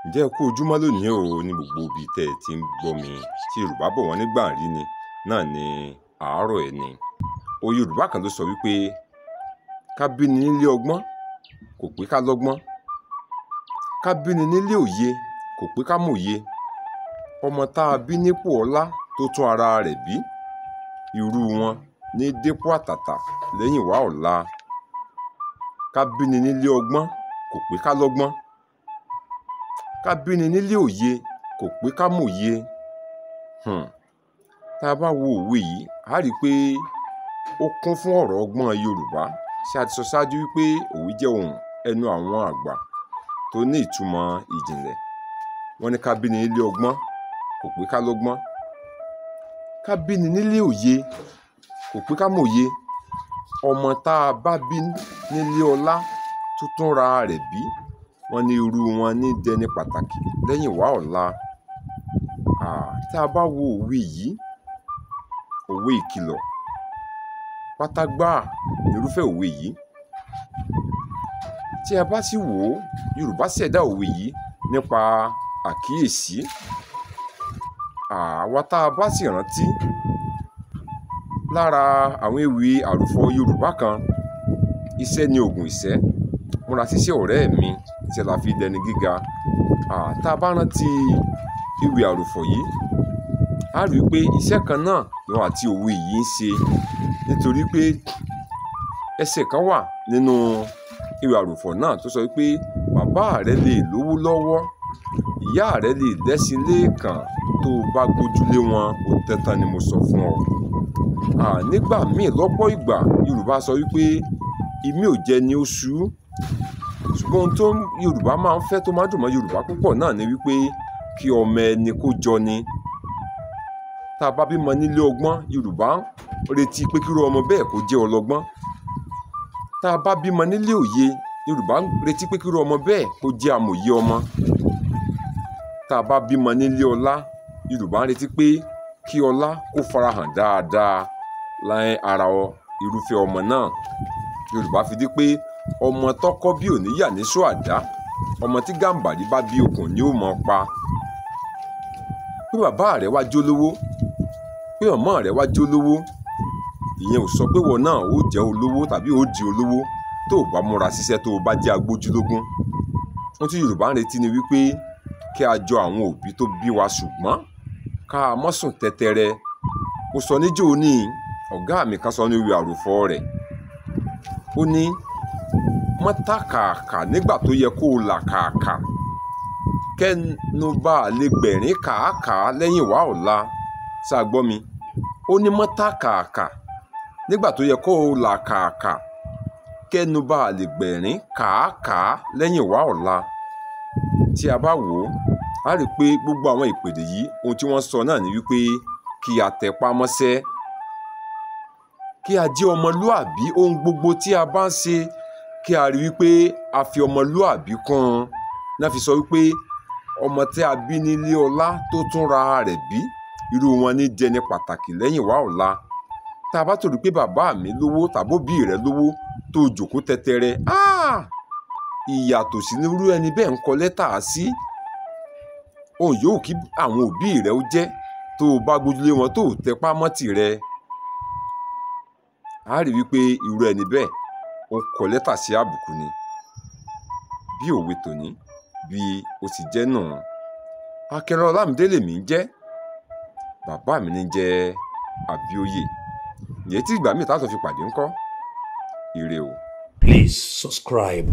Ǹjẹ́ ẹ kú ojúmọ́ lónìí o ní gbogbo ibi tẹ́ ẹ ti ń gbọ́ mi. Tí Yorùbá bọ̀ wọ́n nígbà rí ni náà ni àárọ̀ ẹ̀ ni. Òwe Yorùbá kan ló sọ wípé ká bí ni nílé ọgbọ́n kò pé ká lọ́gbọ́n, ká bí ni nílé òye kò pé ká mòye. Ọmọ tá a bí nípò ọlá tó tún ara rẹ̀ bí, irú wọn ní dépò àtàtà lẹ́yìn wá ọ̀la. Ká bí ni nílé ọgbọ́n kò pé ká lọ́gbọ́n, ká bí ni nílé òye kò pé ká mòye. Tá a bá wo òwe yìí, a rí i pé ó kún fún ọ̀rọ̀ ọgbọ́n Yorùbá. Ṣé a ti sọ ṣáájú wípé òwe jẹ́ ohun ẹnu àwọn àgbà tó ní ìtumọ̀ ìjìnlẹ̀. Wọ́n ní ká bí ni nílé ọgbọ́n kò pé ká lọ́gbọ́n, ká bí ni nílé òye kò pé ká mòye. Ọmọ tá a bá bí nílé ọlá tó tún ra rẹ̀ bí, wọ́n ní irú wọn ní dẹni pàtàkì lẹ́yìn wá ọ̀la. Tá a bá wo òwe yìí, òwe ìkìlọ̀ pátágbáà nírúfẹ́ òwe yìí. Tí a bá sì wò ó, Yorùbá ṣẹ̀dá òwe yìí nípa àkíyèsí. Àwa tá a bá sì rántí lára àwọn ewì àròfọ̀ Yorùbá kan, iṣẹ́ ni ògùn ìṣẹ́, múra síṣẹ́ ọ̀rẹ́ mi, iṣẹ́ la fi dẹni gíga. Tá a bá rántí ewì àròfọ̀ yìí, a rí i pé iṣẹ́ kan náà lòun àti òwe yìí ń ṣe, nítorí pé ẹsẹ̀ kan wà nínú ewì àròfọ̀ náà tó sọ wípé bàbá rẹ lè lówó lọ́wọ́, ìyá rẹ lè lẹ́ṣin léèkàn, tó o bá gbójúlé wọn, ó tẹ́tán ni mo sọ fún ọ. Nígbà míì lọ́pọ̀ ìgbà Yorùbá sọ wípé imí ò jẹ ni ó ṣú. Ṣùgbọ́n ohun tó Yorùbá máa ń fẹ́ tó máa ń dùn mọ́ Yorùbá púpọ̀ náà ni wípé kí ọmọ ẹni kó jọ ni. Tá a bá bímọ nílé ọgbọ́n, Yorùbá ń retí pé kírú ọmọ bẹ́ẹ̀ kó jẹ́ ọlọ́gbọ́n. Tá a bá bímọ nílé òye, Yorùbá ń retí pé kírú ọmọ bẹ́ẹ̀ kó jẹ́ amòye ọmọ. Tá a bá bímọ nílé ọlá, Yorùbá ń retí pé kí ọlá kó farahàn dáadáa láì ara irúfẹ́ ọmọ náà. Yorùbá fi dí pé ọmọ tọ́kọ́ bí òní yà ní sọ àdá, ọmọ tí Gàǹbàrí bá bí okùn ni ó mọ̀ pa. Pé bàbá rẹ̀ wá jólówó, pé màmá rẹ̀ wá jólówó, ìyẹn ò sọ pé wọ́n náà ó jẹ́ olówó tàbí ó di olówó tó o bá múra síṣẹ́, tó o bá jẹ́ agbójúlógún. Ohun tí Yorùbá ń retí ni wípé kí a jọ àwọn òbí tó bí wa, ṣùgbọ́n ká a mọ́ sùn tẹ́tẹ́rẹ́. Mo sọ níjó ní ọ̀gá mi kan sọ ní ìwé àròfọ̀ rẹ̀. Ó ní mọ́ ta kàkà nígbà tó yẹ kó o là kàkà, kẹ́nu bá a lè gbẹ̀rín kàákàá lẹ́yìn wá ọ̀la. Ṣá gbọ́ mi? Ó ní mọ́ ta kàkà nígbà tó yẹ kó o là kàkà, kẹ́nu bá a lè gbẹ̀rín kàákàá lẹ́yìn wá ọ̀la. Tí a bá wò ó, a rí i pé gbogbo àwọn ìpèdè yìí, ohun tí wọ́n sọ náà ni wípé kí a tẹpá mọ́ṣẹ́, kí a jẹ́ ọmọlúàbí. Ohun gbogbo tí a bá ń ṣe, kí a rí wípé a fi ọmọlúàbí kún un. Náà fi sọ wípé ọmọ tí a bí nílé ọlá tó tún ra rẹ̀ bí, irú wọn ní dẹni pàtàkì lẹ́yìn wá ọ̀la. Tá a bá torí pé bàbá mi lówó tàbí òbí rẹ̀ lówó tó jókòó tẹ́tẹ́rẹ́, ìyàtọ̀ sí nírú ẹni bẹ́ẹ̀ ń kọ lẹ́tà sí. Ohun yòówù kí àwọn òbí rẹ̀ ó jẹ́, tó o bá gbójúlé wọn tó o tẹpá mọ́ tìrẹ, a rí wípé irú ẹni bẹ́ẹ̀ ó ń kọ lẹ́tà sí àbùkù ni. Bí òwe tòní bí ó ti jẹ́ nù. Akínrán Ọlámídé lèmi ń jẹ́, bàbá mi ní jẹ́ Àbíòye. Ìyẹn tí ìgbà míì tá a tún fi pàdé ńkọ́. Ire o. Please subscribe.